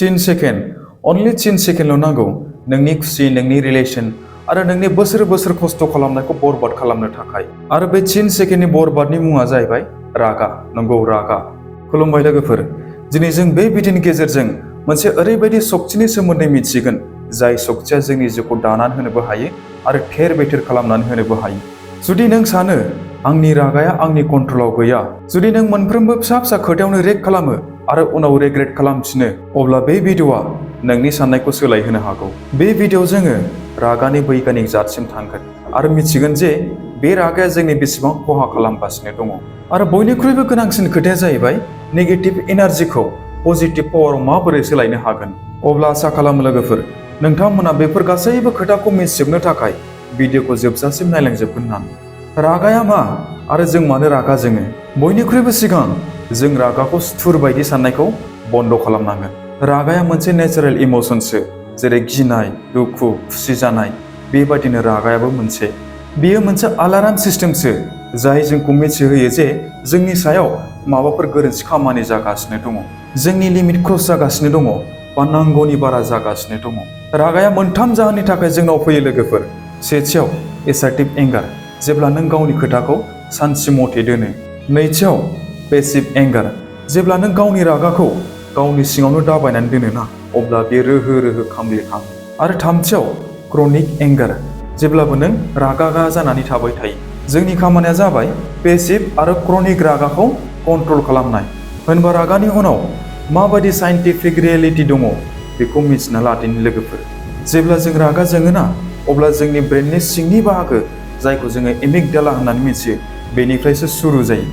थिन सेकेन्ड अनलि 10 सेकेन्डल' नांगौ नोंनि खुसि नोंनि रिलेसन आरो नोंनि बोसोर बोसोर खस्थ' खालामनायखौ बरबाद खालामनो थाखाय आरो बे 10 सेकेन्डनि बरबादनि मुङा जाहैबाय रागा नंगौ रागा। खुलुमबाय लोगोफोर, दिनै जों बे भिडिअनि गेजेरजों मोनसे ओरैबायदि सक्तिनि सोमोन्दै मिथिगोन जाय सक्तिया जोंनि जिउखौ दानानै होनोबो हायो आरो थेर बेथेर खालामनानै होनोबो हायो। जुदि नों सानो आंनि रागाया आंनि कन्ट्रलाव गैया, जुदि नों मोनफ्रोमबो फिसा फिसा खोथायावनो रेग खालामो आरो उनाव रेग्रेट खालामफिनो, अब्ला बे भिडिअआ नोंनि साननायखौ सोलायहोनो हागौ। बे भिडिअआव जोङो रागानि बैग्यानिक जातसिम थांगोन आरो मिथिगोन जे बे रागाया जोंनि बेसेबां खहा खालामगासिनो दङ। आरो बयनिख्रुइबो गोनांसिन खोथाया जाहैबाय नेगेटिभ एनार्जिखौ पजिटिभ पावाराव माबोरै सोलायनो हागोन। अब्ला आसा खालामो लोगोफोर नोंथांमोना बेफोर गासैबो खोथाखौ मिथिजोबनो थाखाय भिडिअखौ जोबजासिम नायलांजोबगोन होननानै। रागाया मा आरो जों मानो रागा जोङो? बयनिख्रुइबो सिगां जों रागाखौ सुथुर बायदि साननायखौ बन्द' खालामनांगोन। रागाया मोनसे नेचारेल इमसनसो, जेरै गिनाय, दुखु, खुसि जानाय, बेबादिनो रागायाबो मोनसे। बेयो मोनसे अलार्म सिस्टेमसो जाय जोंखौ मिथिहोयो जे जोंनि सायाव माबाफोर गोरोन्थि खामानि जागासिनो दङ, जोंनि लिमिट क्रस जागासिनो दङ बा नांगौनि बारा जागासिनो दङ। रागाया मोनथाम जाहोननि थाखाय जोंनाव फैयो लोगोफोर। सेथियाव एसार्टिभ एंगार, जेब्ला नों गावनि खोथाखौ सानसि मथे दोनो। नैथियाव पेसिभ एंगार, जेब्ला नों गावनि रागाखौ गावनि सिङावनो दाबायनानै दोनोना अब्ला बे रोहो रोहो खामग्लिखाङो। आरो थामथियाव क्रनिक एंगार, जेब्लाबो नों रागा जानानै थाबाय थायो। जोंनि खामानिया जाबाय पेसिभ आरो क्रनिक रागाखौ कन्ट्रल खालामनाय। होनबा रागानि उनाव माबायदि साइन्टिफिक रियेलिटि दङ बेखौ मिथिना लादिनि लोगोफोर। जेब्ला जों रागा जोङोना अब्ला जोंनि ब्रेननि सिंनि बाहागो जायखौ जोङो एमिगडाला होननानै मिथियो बेनिफ्रायसो सुरु जायो।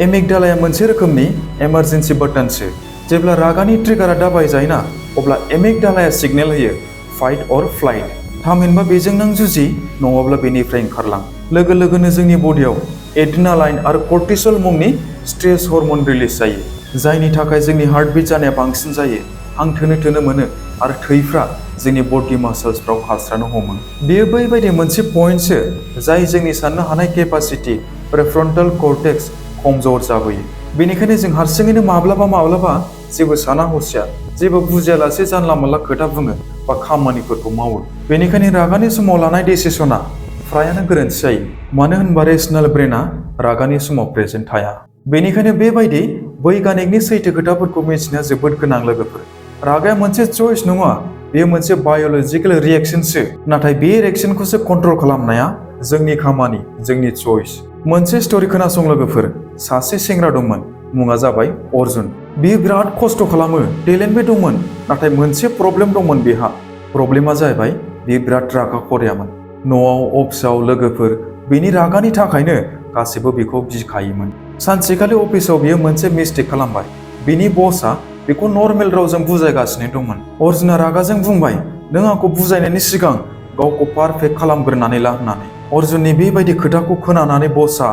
एमिगडालाया मोनसे रोखोमनि इमारजेन्सि बाटोनसो। जेब्ला रागानि ट्रिगारा दाबाय जायोना अब्ला एमिगडालाया सिगनेल होयो फाइट अर फ्लाइट, थामहिनबा बेजों नों जुजि नङाब्ला बेनिफ्राय ओंखारलां। लोगो लोगोनो जोंनि बडियाव एड्रिनालाइन आरो कर्टिसल मुंनि स्ट्रेस हर्मन रिलिज जायो, जायनि थाखाय जोंनि हार्टबिट जानाया बांसिन जायो, हां थोनो मोनो आरो थैफ्रा जोंनि बडि मासल्सफ्राव खारस्रानो हमो। बेयो बैबायदि मोनसे पइन्टसो जाय जोंनि साननो हानाय केपासिटि प्रेफ्रन्टेल कर्टेक्स खमजोर जाबोयो। बेनिखायनो जों हारसिङैनो माब्लाबा जेबो साना हसिया, जेबो बुजियालासे जानला मोनला खोथा बुङो बा खामानिफोरखौ मावो। बेनिखायनो रागानि समाव लानाय डिसिसना फ्रायानो गोरोन्थि जायो, मानो होनबा रेशनेल ब्रेना रागानि समाव प्रेजेन्ट थाया। बेनिखायनो बेबायदि बैग्यानिकनि सैथो खोथाफोरखौ मिथिनाया जोबोद गोनां लोगोफोर। रागाया मोनसे चइस नङा, बेयो मोनसे बाय'लजिकेल रिएक्शनसो, नाथाय बे रिएक्शनखौसो कन्ट्रल खालामनाया जोंनि खामानि, जोंनि चइस। मोनसे स्ट'रि खोनासं लोगोफोर। सासे सेंग्रा दंमोन, मुङा जाबाय अर्जुन। बियो बिराद खस्थ' खालामो, टेलेन्टबो दंमोन, नाथाय मोनसे प्रब्लेम दंमोन बेहा। प्रब्लेमा जाहैबाय बियो बिराद रागा खरायामोन। न'आव, अफिसाव, लोगोफोर, बेनि रागानि थाखायनो गासैबो बेखौ गिखायोमोन। सानसेखालि अफिसाव बियो मोनसे मिस्टेक खालामबाय। बिनि बसआ बेखौ नर्मेल रावजों बुजायगासिनो दंमोन। अर्जुना रागाजों बुंबाय, नों आंखौ बुजायनायनि सिगां गावखौ पारफेक्ट खालामग्रोनानै ला होननानै। अर्जुननि बेबायदि खोथाखौ खोनानानै बसआ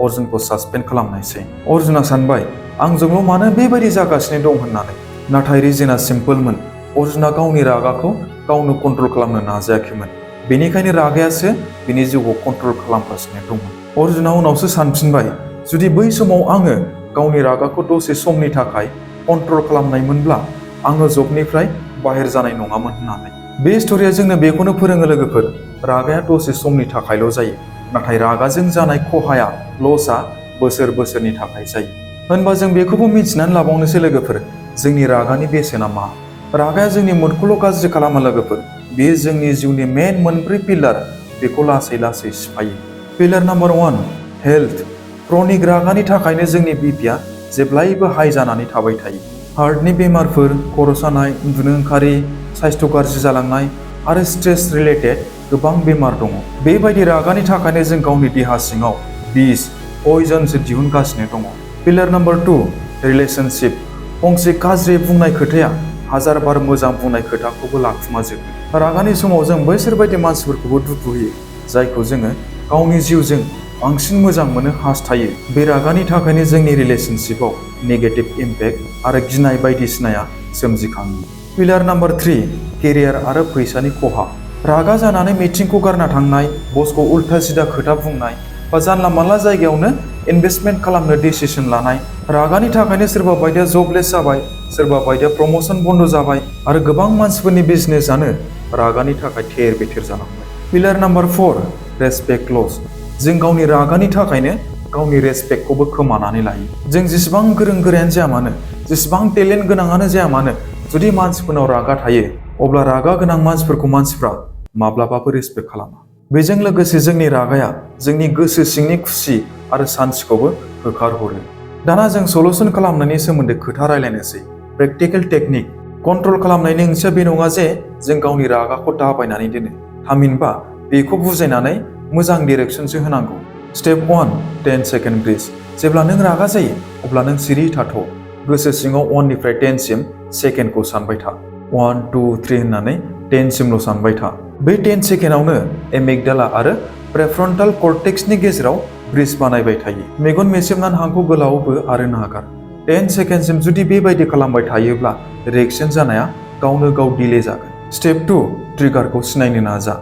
अर्जुनखौ सासपेन्ड खालामनायसै। अर्जुना सानबाय आंजोंल' मानो बेबायदि जागासिनो दं होननानै। नाथाय रिजोना सिम्पोलमोन, अर्जुना गावनि रागाखौ गावनो कन्ट्रल खालामनो नाजायाखैमोन। बेनिखायनो रागायासो बिनि जिउखौ कन्ट्रल खालामगासिनो दंमोन। अर्जुना उनावसो सानफिनबाय, जुदि बै समाव आङो गावनि रागाखौ दसे समनि थाखाय कन्ट्रल खालामनायमोनब्ला आङो जबनिफ्राय बाहेर जानाय नङामोन होननानै। बे स्ट'रिया जोंनो बेखौनो फोरोङो लोगोफोर, रागाया दसे समनि थाखायल' जायो, नाथाय रागाजों जानाय खहाया, लसआ बोसोर बोसोरनि थाखाय जायो। होनबा जों बेखौबो मिथिनानै लाबावनोसै लोगोफोर, जोंनि रागानि बेसेना मा। रागाया जोंनि मुडखौल' गाज्रि खालामा लोगोफोर, बेयो जोंनि जिउनि मेन मोनब्रै पिलार बेखौ लासै लासै सिफायो। पिलार नाम्बार 1 हेल्थ। क्रनिक रागानि थाखायनो जोंनि बिपिआ जेब्लायबो हाइ जानानै थाबाय थायो। हार्टनि बेमारफोर, खर' सानाय, उन्दुनो ओंखारि, साइस्थ' गाज्रि जालांनाय आरो स्ट्रेस रिलेटेड गोबां बेमार दङ। बेबायदि रागानि थाखायनो जों गावनि देहा सिङाव बिस, पयजनसो दिहुनगासिनो दङ। पिलार नाम्बार 2 रिलेशनशिप। फंसे गाज्रि बुंनाय खोथाया हाजार बार मोजां बुंनाय खोथाखौबो लाखुमाजोबो। रागानि समाव जों बैसोरबायदि मानसिफोरखौबो दुखु होयो जायखौ जोङो गावनि जिउजों बांसिन मोजां मोनो हास्थायो। बे रागानि थाखायनो जोंनि रिलेशनशिपआव नेगेटिभ इम्पेक्ट आरो गिनाय बायदिसिनाया सोमजिखाङो। पिलार नाम्बार 3 केरियार आरो फैसानि खहा। रागा जानानै मिटिंखौ गारना थांनाय, बसखौ उल्था सिदा खोथा बुंनाय बा जानला मानला जायगायावनो इनभेस्टमेन्ट खालामनो डिसिसन लानाय। रागानि थाखायनो सोरबा बायदिया जबलेस जाबाय, सोरबा बायदिया प्रमोशन बन्द जाबाय आरो गोबां मानसिफोरनि बिजनेसआनो रागानि थाखाय थेर बेथेर जालांबाय। पिलार नाम्बार 4 रेसपेक्ट लस। जों गावनि रागानि थाखायनो गावनि रेसपेक्टखौबो खोमानानै लायो। जों जेसेबां गोरों गोरायानो जाया मानो, जेसेबां टेलेन्ट गोनाङानो जाया मानो, जुदि मानसिफोरनाव रागा थायो अब्ला रागा गोनां मानसिफोरखौ मानसिफ्रा माब्लाबाबो रेसपेक्ट खालामा। बेजों लोगोसे जोंनि रागाया जोंनि गोसो सिंनि खुसि आरो सान्थिखौबो होखारहरो। दाना जों सलुसन खालामनायनि सोमोन्दै खोथा रायलायनोसै। Practical technique. कन्ट्रल खालामनायनि ओंथिया बे नङा जे जों गावनि रागाखौ दाबायनानै दोनो, थामहिनबा बेखौ बुजायनानै मोजां डिरेक्सनसो होनांगौ। Step 1 10 second bridge. जेब्ला नों रागा जायो अब्ला नों सिरि थाथ'। गोसो सिङाव 1 निफ्राय 10 सिम सेकेन्डखौ सानबाय था। 1 2 3 होननानै 10 सिमल' सानबाय था। बे 10 सेकेन्डआवनो एमिगडाला आरो प्रेफ्रन्टाल कर्टेक्सनि गेजेराव ब्रिज बानायबाय थायो। मेगन मेसेबनानै हांखौ गोलाव बो आरो नागार। 10 सेकेन्डसिम जुदि बेबायदि खालामबाय थायोब्ला रिएक्सन जानाया गावनो गाव डिले जागोन। स्टेप 2 ट्रिगारखौ सिनायनो नाजा।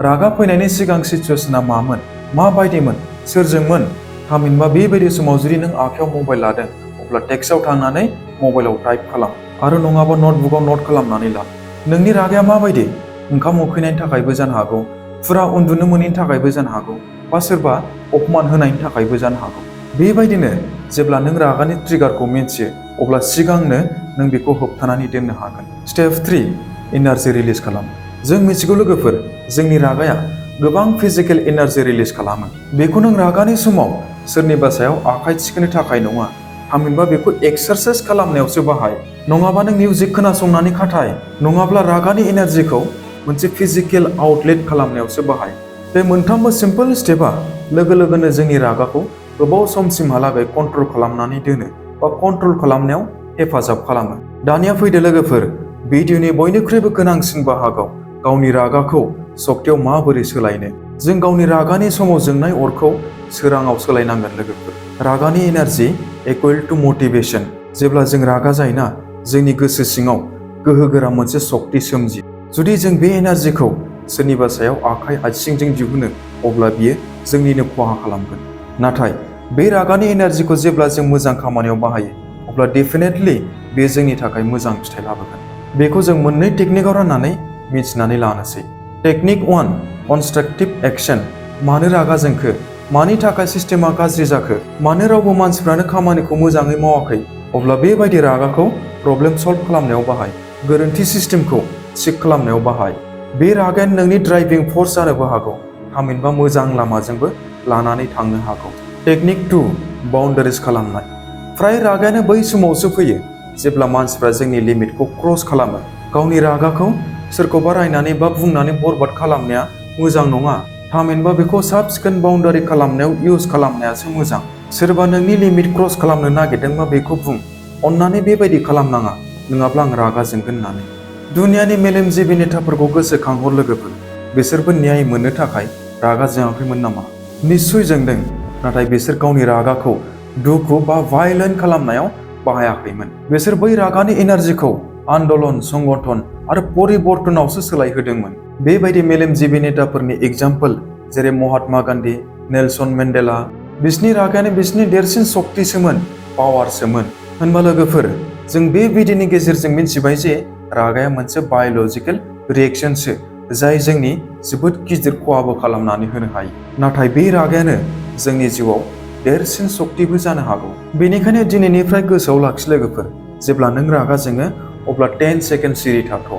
रागा फैनायनि सिगां सिचुएसना मामोन, माबायदिमोन, सोरजोंमोन? थामहिनबा बेबायदि समाव जुदि नों आखायाव मबाइल लादों अब्ला टेक्स्टआव थांनानै मबाइलाव टाइप खालाम आरो नङाबा नटबुकआव नट खालामनानै ला। नोंनि रागाया माबायदि? ओंखाम उखैनायनि थाखायबो जानो हागौ, फुरा उन्दुनो मोनैनि थाखायबो जानो हागौ, बा सोरबा अपमान होनायनि थाखायबो जानो हागौ। बेबायदिनो जेब्ला नों रागानि ट्रिगारखौ मिन्थियो अब्ला सिगांनो नों बेखौ होबथानानै दोननो हागोन। स्टेप 3 एनार्जि रिलिज खालाम। जों मिथिगौ लोगोफोर, जोंनि रागाया गोबां फिजिकेल एनार्जि रिलिज खालामो। बेखौ नों रागानि समाव सोरनिबा सायाव आखाइ थिखोनो थाखाय नङा, थामहिनबा बेखौ एक्सारसाइज खालामनायावसो बाहाय। नङाबा नों मिउजिक खोनासंनानै खाथाय, नङाब्ला रागानि एनार्जिखौ मोनसे फिजिकेल आउटलेट खालामनायावसो बाहाय। बे मोनथामबो सिम्पल स्टेपआ लोगो लोगोनो जोंनि रागाखौ गोबाव समसिमहालागै कन्ट्रल खालामनानै दोनो बा कन्ट्रल खालामनायाव हेफाजाब खालामो। दानिया फैदो लोगोफोर, भिडिअनि बयनिख्रुइबो गोनांसिन बाहागोआव गावनि रागाखौ सक्तियाव माबोरै सोलायनो। जों गावनि रागानि समाव जोंनाय अरखौ सोराङाव सोलायनांगोन लोगोफोर। रागानि एनार्जि इकुवेल टु मटिभेशन। जेब्ला जों रागा जायोना, जोंनि गोसो सिङाव गोहोगोरा मोनसे सक्ति सोमजियो। जुदि जों बे एनार्जिखौ सोरनिबा सायाव आखाइ आथिंजों दिहुनो अब्ला बियो जोंनिनो खहा खालामगोन। नाथाय बे रागानि एनार्जिखौ जेब्ला जों मोजां खामानियाव बाहायो अब्ला डेफिनेटलि बे जोंनि थाखाय मोजां फिथाइ लाबोगोन। बेखौ जों मोननै टेकनिकआव राननानै मिथिनानै लानोसै। Technique 1 constructive action. मानो रागा जोंखो? मानि थाखाय सिस्टेमा गाज्रि जाखो? मानो रावबो मानसिफ्रानो खामानिखौ मोजाङै मावाखै? अब्ला बेबायदि रागाखौ प्रब्लेम सल्भ खालामनायाव बाहाय। गोरोन्थि सिस्टेमखौ थिक खालामनायाव बाहाय। बे रागायानो नोंनि ड्राइभिं फर्स जानोबो हागौ, थामहिनबा मोजां लामाजोंबो लानानै थांनो हागौ। टेकनिक 2 बाउन्डारिज खालामनाय। फ्राय रागायानो बै समावसो फैयो जेब्ला मानसिफ्रा जोंनि लिमिटखौ क्रस खालामो। गावनि रागाखौ सोरखौबा रायनानै बा बुंनानै बरबाद खालामनाया मोजां नङा, थामहिनबा बेखौ साब सिखोन बाउन्डारि खालामनायाव इउज खालामनायासो मोजां। सोरबा नोंनि लिमिट क्रस खालामनो नागिरदोंबा बेखौ बुं, अन्नानै बेबायदि खालामनाङा, नङाब्ला आं रागा जोंगोन होननानै। दुनियानि मेलेमजिबि नेताफोरखौ गोसोखांहर लोगोफोर, बिसोरबो न्याय मोननो थाखाय रागा जोङाखैमोन नामा? निस्सय जोंदों, नाथाय बिसोर गावनि रागाखौ दुखु बा भायलेन्ट खालामनायाव बाहायाखैमोन। बिसोर बै रागानि एनार्जिखौ आन्दलन, संगठन आरो परिबर्तनावसो सोलायहोदोंमोन। बेबायदि मेलेमजिबि नेताफोरनि एग्जाम्पल जेरै महात्मा गान्धी, नेलसन मेन्डेला, बिसोरनि रागायानो बिसोरनि देरसिन सक्तिसोमोन, पावारसोमोन। होनबा लोगोफोर, जों बे भिडिअनि गेजेरजों मिथिबाय जे रागाया मोनसे बाय'लजिकेल रिएक्शनसो जाय जोंनि जोबोद गिदिर खहाबो खालामनानै होनो हायो। नाथाय बे रागायानो जोंनि जिउआव देरसिन सक्तिबो जानो हागौ। बेनिखायनो दिनैनिफ्राय गोसोआव लाखि लोगोफोर, जेब्ला नों रागा जोङो अब्ला 10 सेकेन्ड सिरि थाथ'।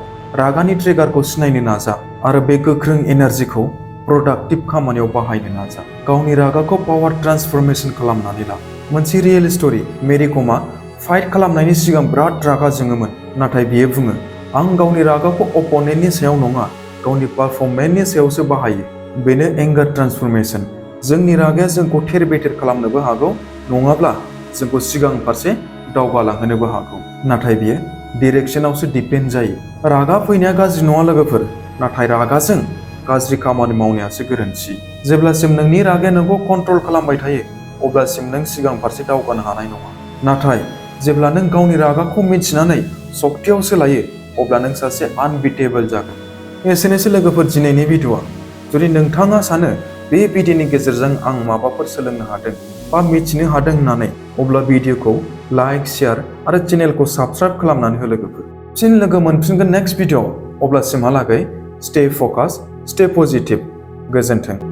रागानि ट्रिगारखौ सिनायनो नाजा आरो बे गोख्रों एनार्जिखौ प्रडाक्टिभ खामानियाव बाहायनो नाजा। गावनि रागाखौ पावार ट्रान्सफरमेसन खालामनानै ला। मोनसे रियेल स्ट'रि। मेरि कमआ फाइट खालामनायनि सिगां बिराद रागा जोङोमोन, नाथाय बियो बुङो, आं गावनि रागाखौ अपोनेन्टनि सायाव नङा, गावनि पारफर्मेन्सनि सायावसो बाहायो। बेनो एंगार ट्रान्सफरमेसन। जोंनि रागाया जोंखौ थेर बेथेर खालामनोबो हागौ, नङाब्ला जोंखौ सिगां फारसे दावगालांहोनोबो हागौ। नाथाय बियो डिरेक्सनावसो दिपेन्ड जायो। रागा फैनाया गाज्रि नङा लोगोफोर, नाथाय रागाजों गाज्रि खामानि मावनायासो गोरोन्थि। जेब्लासिम नोंनि रागाया नोंखौ कन्ट्रल खालामबाय थायो अब्लासिम नों सिगां फारसे दावगानो हानाय नङा। नाथाय जेब्ला नों गावनि रागाखौ मिथिनानै सक्तियाव सोलायो अब्ला नों सासे आनबिटेबल जागोन। एसेनोसै लोगोफोर दिनैनि भिडिअ'आ। जुदि नोंथाङा सानो बे भिडिअनि गेजेरजों आं माबाफोर सोलोंनो हादों बा मिथिनो हादों होननानै अब्ला भिडिअखौ लाइक शेयार आरो चेनेलखौ साबस्क्राइब खालामनानै हो लोगोफोर। फिन लोगो मोनफिनगोन नेक्स्ट भिडिअ। अब्लासिमहालागै स्टे फकास स्टे पजिटिभ। गोजोन्थों।